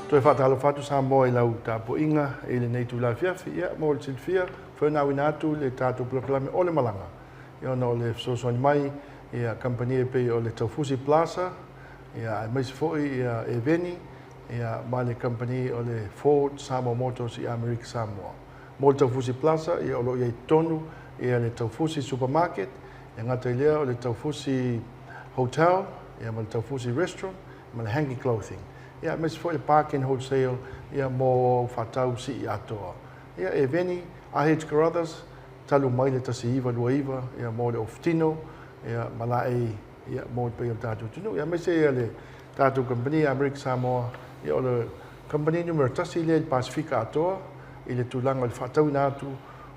Toe faatalofa atu Samoa i lau tapuaiga i lenei itula afiafi. Ia, mo le silafia, feoinauina atu le tatou polokalame o le malaga, ia ona o le fesoasoani mai ia kamupani e pei o le Taufusi Plaza, ia aemaise foi ia Eveni, ia ma le kamupani o le Ford Samoa Motors i Amerika Samoa. Mo le Taufusi Plaza, ia o lo o i ai totonu ia le Taufusi Supermarket, e gata i lea o le Taufusi Hotel, ia ma le Taufusi Restaurant, ma le Hanky Clothing. Ia aemaise foi le Park and Wholesale ia mo faatau sii atoa. Ia Eveni, IH Carruthers, talu mai le 1929 ia mo le ofutino ia ma laei ia mo le paia o le tatou atunuu. Ia aemaise ia le tatou kamupani Amerika Samoa, ia o le kamupani numera 1 lea i le Pasefika atoa i le tulaga o le faatauina atu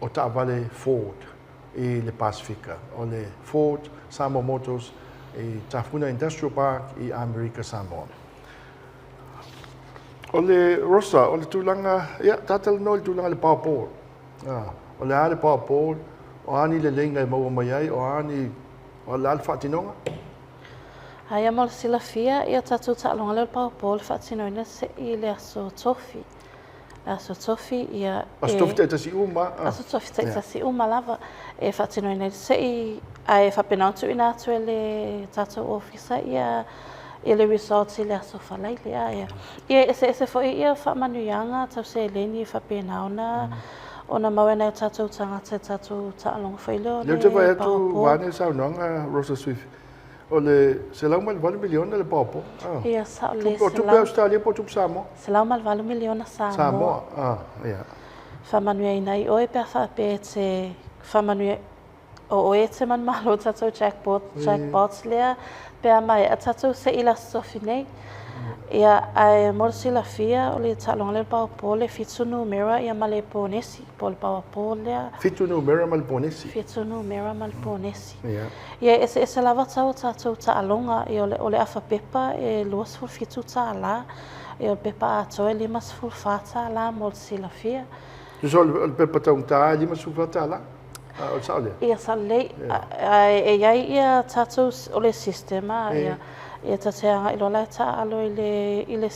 o taavale Ford i le Pasefika. O le Ford Samoa Motors i Tafuna Industrial Park i Amerika Samoa. O le Rosa, o le tulaga, ia, tatalanoa i le tulaga i le Powerball. O le a le Powerball, o a ni leleiga e maua mai ai, o a ni, o le a le faatinoga? Aia mo le silafia, ia tatou taaloga lea o le Powerball e faatinoina se'i le aso Tofi. Le aso Tofi, ia Aso Tofi taitasi uma. Aso Tofi taitasi uma lava e faatinoina ai se'i, ae faapena ona tuuina atu e le tatou ofisa ia le results i le aso Faraile. Ia, ia e eseese foi ia faamanuiaga tau seleni e faapena ona ona maua e nai o tatou tagata i tatou taaloga foi lea o Lea ou te vaai le atu Powerball. vaeane le saunoaga Rosa Swift, o le $108 miliona le Powerball. Ia, sao lelei. O tupe Ausetalia po o tupe Samoa? $108 miliona Samoa. Samoa, ia. Faamanuiaina ai oe pe a faapea e te faamanuia o oe e te manumalo tatou jackpot, jackpots lea pe a maea tatou se'i le aso Tofi nei. Ia, ae mo le silafia o le taaloga lea o le Powerball e 7 numera ia ma le ponesi, po o le Powerball lea. 7 numera ma le ponesi. 7 numera ma le ponesi. Ia. Ia, e eseese lava tau o tatou taaloga, ia o le afa pepa e $27, ia o le pepa atoa e $54 mo le silafia. Tusa o le pepa taugata e $54. O le sao lea? Ia, sao lelei. Ae e i ai ia tatou o le system, ia, ia ta te agai loa la e taaalo i le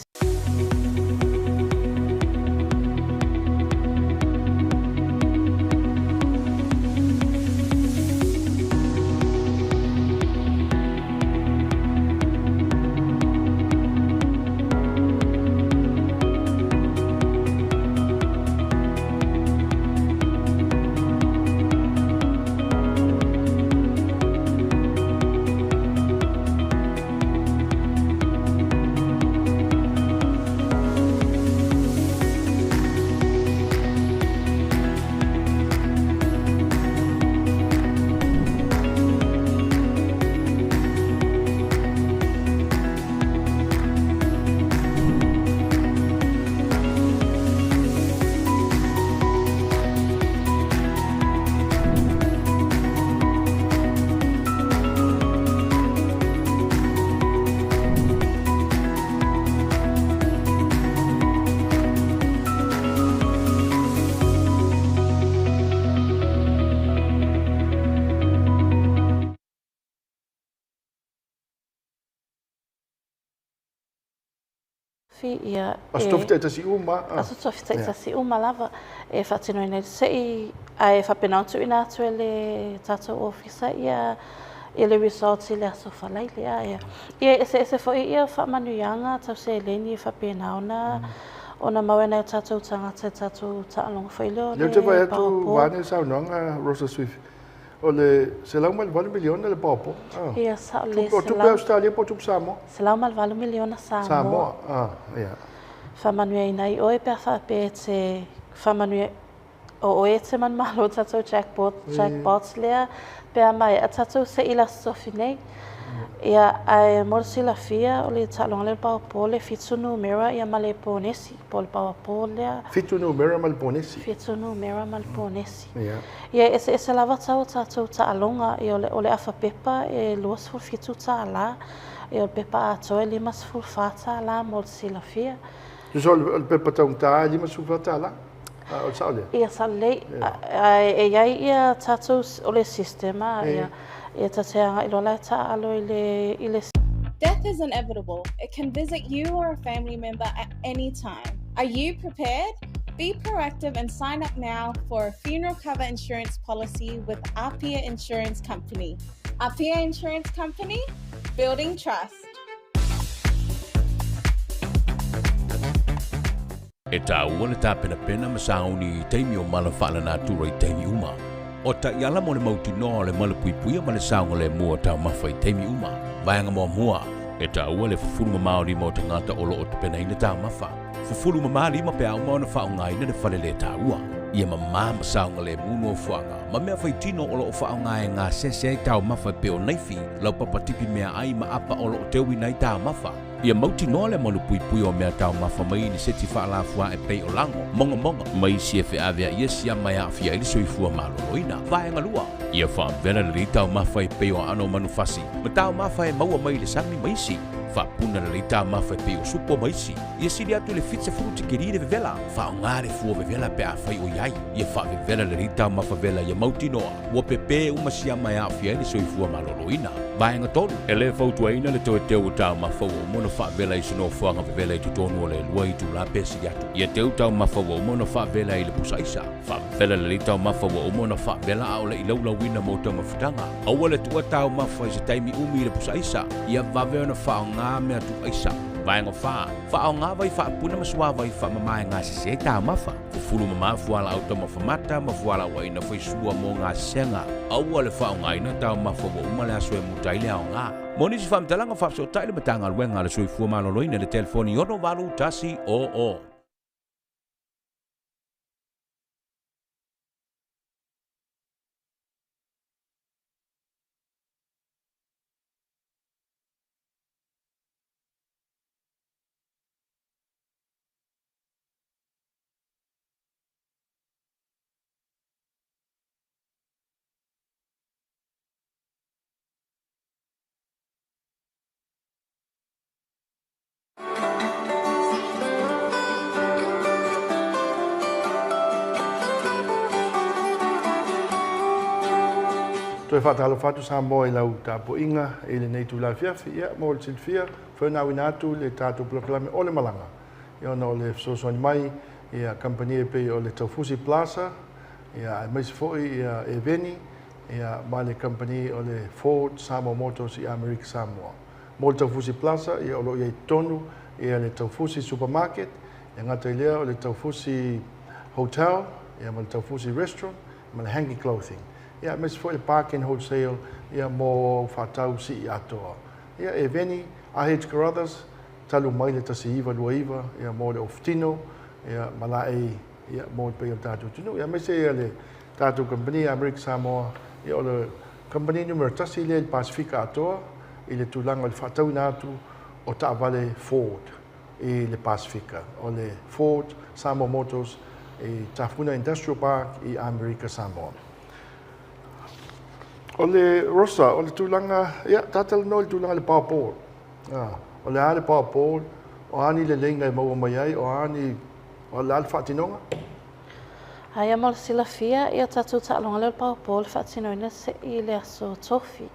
ia Aso Tofi taitasi uma. Aso Tofi taitasi uma lava e faatinoina ai le se'i, ae faapena ona tuuina atu e le tatou ofisa ia le results i le aso Faraile. Ia, ia e eseese foi ia faamanuiaga tau seleni e faapena ona ona maua e nai o tatou tagata i tatou taaloga foi lea o Lea ou te vaai le atu Powerball. vaeane le saunoaga Rosa Swift, o le $108 miliona le Powerball. Ia, sao lelei. O tupe Ausetalia po o tupe Samoa? $108 miliona Samoa. Samoa, ia. Faamanuiaina ai oe pe a faapea e te faamanuia o oe e te manumalo tatou jackpot, jackpots lea pe a maea tatou se'i le aso Tofi nei. Ia, ae mo le silafia o le taaloga lea o le Powerball e 7 numera ia ma le ponesi, po o le Powerball lea. 7 numera ma le ponesi. 7 numera ma le ponesi. Ia. Ia, e eseese lava tau o tatou taaloga, ia o le afa pepa e $27, ia o le pepa atoa e $54 mo le silafia. Tusa o le pepa taugata e $54. O le sao lea? Ia, sao lelei. Ae e i ai ia tatou o le system, ia, ia ta te agai loa la e taaalo i le Death is inevitable. It can visit you or a family member at any time. Are you prepared? Be proactive and sign up now for a funeral cover insurance policy with Apia Insurance Company. Apia Insurance Company, building trust. E tāua le tāpenapena ma sauni i taimi o mala faalenatura i taimi uma. O taiala mo le mautinoa o le malupuipuia ma le saogalemu o taumafa i taimi uma. Vaega muamua, e taua le fufulu mamao lima o tagata o lo o tapenaina taumafa. Fufulu mamā lima pe a uma ona faaaogaina le fale lē taua. Ia mamā ma saogalemu nofoaga ma mea faitino o lo o faaaoga e gasese ai taumafa e pei o naifi, laupapa tipi meaai ma apa o lo o teuina ai taumafa. Ia mautinoa le malupuipuia o mea taumafa mai ni seti faalafua e pei o lago, mogamoga, ma isi e feaveaia siama e aafia ai le soifua maloloina. Vaega lua, ia faavela lelei taumafa e pei o aano o manufasi, ma taumafa e maua mai i le sami ma isi. Faapuna lelei taumafa e pei o supo ma isi. Ia sili atu i le 70 tikeri le vevela. Faaaoga le fua vevela pe afai o i ai. Ia faavevela lelei taumafa vela ia mautinoa ua pepē uma siama e aafia ai le soifua maloloina. Vaega tolu, e lē fautuaina le toe teu o taumafa ua uma ona faavela i se nofoaga vevela i totonu o le 2 itulā pe sili atu. Ia teu taumafa ua uma ona faavela i le pusaisa. Faavela lelei taumafa ua uma ona faavela a o le i laulauina mo taumafataga. Aua le tuua taumafa i se taimi umi i le pusaisa, ia vave ona faaaoga mea tuuaisa. Vaega fa, faaaoga vai faapuna ma suavai faamamā e gasese ai taumafa. Fufulu mamā fualaau taumafa mata ma fualaau aina faisua mo gasesega. Aua le faaaogaina taumafa ua uma le aso e muta ai le aoga. Mo nisi faamatalaga, faafesootai le Matagaluega a le Soifua Maloloina i le telefoni 681 00. Toe faatalofa atu Samoa i lau tapuaiga i lenei itula afiafi. Ia, mo le silafia, feonaoina atu le tatou polokalame o le malaga, ia ona o le fesoasoani mai ia kamupani e pei o le Taufusi Plaza, ia aemaise foi ia Eveni, ia ma le kamupani o le Ford Samoa Motors i Amerika Samoa. Mo le Taufusi Plaza, ia o lo o i ai totonu ia le Taufusi Supermarket, e gata i lea o le Taufusi Hotel, ia ma le Taufusi Restaurant, ma le Hanky Clothing. Ia aemaise foi le Park and Wholesale, ia mo faatau sii atoa. Ia Eveni, RH Carruthers, talu mai le 1929, ia mo le ofutino, ia ma laei, ia mo le paia o le tatou atunuu. Ia aemaise ia le tatou kamupani Amerika Samoa, ia o le kamupani numera 1 lea i le Pasifika atoa i le tulaga o le faatauina atu o taavale Ford i le Pasifika. O le Ford Samoa Motors i Tafuna Industrial Park i Amerika Samoa. O le Rosa, o le tulaga, ia, tatalanoa i le tulaga i le Powerball. O le a le Powerball, o a ni leleiga e maua mai ai, o a ni, o le a le faatinoga? Aia mo le silafia, ia tatou taaloga lea o le Powerball e faatinoina se'i le aso tofi.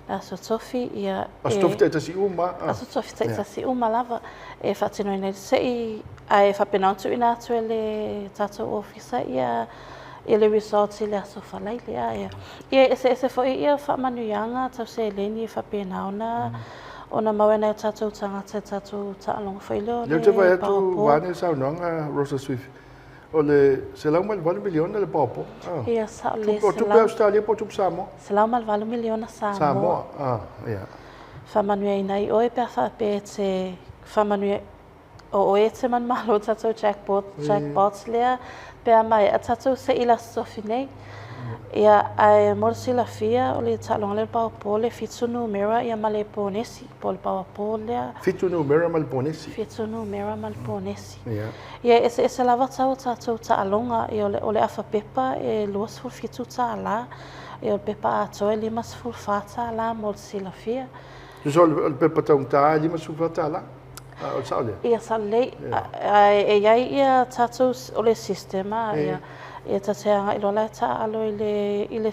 Le aso tofi, ia Aso tofi taitasi uma. Aso tofi taitasi uma lava e faatinoina ai se'i, ae faapena ona tuuina atu e le tatou ofisa ia le results i le aso Faraile. Ia, ia e eseese foi ia faamanuiaga tau seleni e faapena ona ona maua e nai o tatou tagata i tatou taaloga foi lea o Lea ou te le vaai atu Powerball. vaeane le saunoaga Rosa Swift, o le $108 miliona le Powerball. Ia, sao le O tupe Ausetalia po o tupe Samoa? $108 miliona Samoa. Samoa, ia. Faamanuiaina ai oe pe a faapea e te faamanuia o oe e te manumalo o tatou jackpot, jackpots lea pe a maea tatou se'i i le aso tofi nei. Ia, ae mo le silafia, o le taaloga lea o le Powerball e 7 numera ia ma le ponesi, po o le Powerball lea. 7 numera ma le ponesi. 7 numera ma le ponesi. Ia. Ia, e eseese lava tau o tatou taaloga, ia o le afa pepa e $27, ia o le pepa atoa e $54 mo le silafia. Tusa o le pepa taugata e $54. O le sao lea? Ia, sao lelei. Ae e i ai ia tatou, o le system, ia, ia ta te agai loa la e taaalo i le